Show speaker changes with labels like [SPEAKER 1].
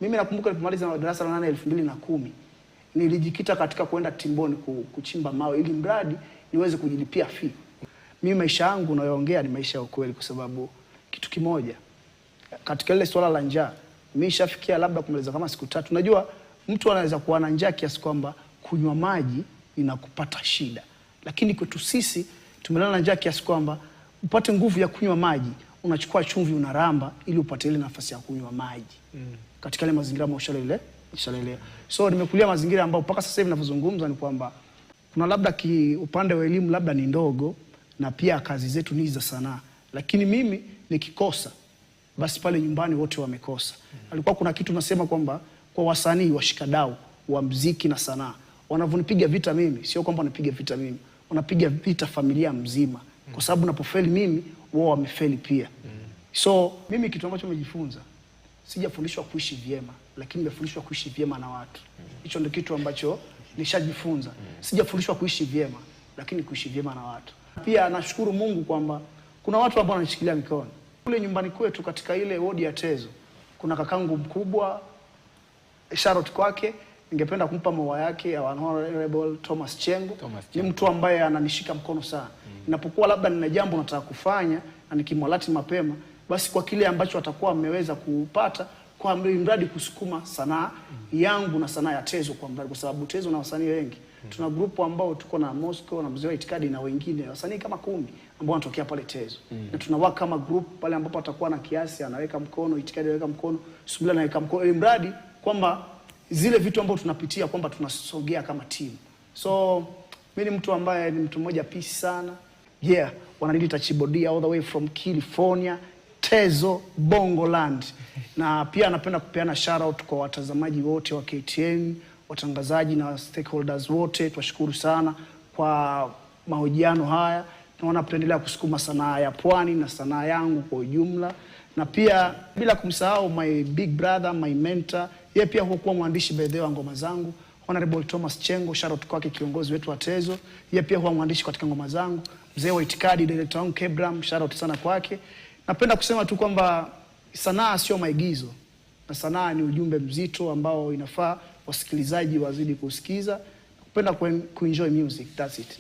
[SPEAKER 1] Mimi nakumbuka nilipomaliza darasa la 8 2010, nilijikita katika kwenda timboni kuchimba mawe ili mradi niweze kujilipia fee. Mimi maisha yangu nayoongea ni maisha ya ukweli, kwa sababu kitu kimoja katika ile swala la njaa, mimi nishafikia labda kumaliza kama siku 3. Unajua mtu anaweza kuwa na njaa kiasi kwamba kunywa maji inakupata shida, lakini kwetu sisi tumelala na njaa kiasi kwamba upate nguvu ya kunywa maji unachukua chumvi unaramba ili upate ile nafasi ya kunywa maji. Katika ile mazingira ambayo ushalelea. So nimekulia mazingira ambayo mpaka sasa hivi ninavyozungumza ni kwamba kuna labda upande wa elimu labda ni ndogo, na pia kazi zetu ni za sanaa, lakini mimi nikikosa basi pale nyumbani wote wamekosa. Alikuwa kuna kitu nasema kwamba kwa wasanii washikadau wa muziki na sanaa wanavyonipiga vita mimi, sio kwamba wanapiga vita mimi, wanapiga vita familia mzima, kwa sababu napofeli mimi wao wamefeli pia. So mimi kitu ambacho nimejifunza, sijafundishwa kuishi vyema, lakini nimefundishwa kuishi vyema na watu. Hicho ndio kitu ambacho nishajifunza. Sijafundishwa kuishi vyema, lakini kuishi vyema na watu. Pia nashukuru Mungu kwamba kuna watu ambao wananishikilia mikono. Kule nyumbani kwetu katika ile wodi ya Tezo kuna kakangu mkubwa, shout kwake, ningependa kumpa maua yake, our Honorable Thomas Chengo.
[SPEAKER 2] Thomas
[SPEAKER 1] Ni
[SPEAKER 2] Chengo.
[SPEAKER 1] mtu ambaye ananishika mkono sana. Ninapokuwa labda nina jambo nataka kufanya na nikimwalati mapema, basi kwa kile ambacho atakuwa ameweza kupata kwa mradi kusukuma sanaa yangu na sanaa ya Tezo kwa mradi, kwa sababu Tezo na wasanii wengi. Tuna grupu ambao tuko na Moscow na Mzee wa Itikadi na wengine wasanii kama 10 ambao wanatokea pale Tezo. Na tunawaka kama group pale ambapo atakuwa na kiasi anaweka mkono, Itikadi anaweka mkono, Subila anaweka mkono, ili mradi kwamba zile vitu ambavyo tunapitia kwamba tunasogea kama timu. So mimi ni mtu ambaye ni mtu mmoja peace sana. Yeah, wananiita Chibodia all the way from California, Tezo, Bongoland. Na pia napenda kupeana shout out kwa watazamaji wote wa KTN, watangazaji na stakeholders wote. Twashukuru sana kwa mahojiano haya. Tunaona tunaendelea kusukuma sanaa ya pwani na sanaa yangu kwa ujumla. Na pia bila kumsahau my big brother, my mentor, yeye pia hukuwa mwandishi by the way wa ngoma zangu, Honorable Thomas Chengo, shout out kwake, kiongozi wetu wa Tezo. Yeye pia huwa mwandishi katika ngoma zangu. Mzee wa Itikadi, director wangu Kebram, shout out sana kwake. Napenda kusema tu kwamba sanaa sio maigizo, na sanaa ni ujumbe mzito ambao inafaa wasikilizaji wazidi kusikiza, kupenda kuenjoy music. That's it.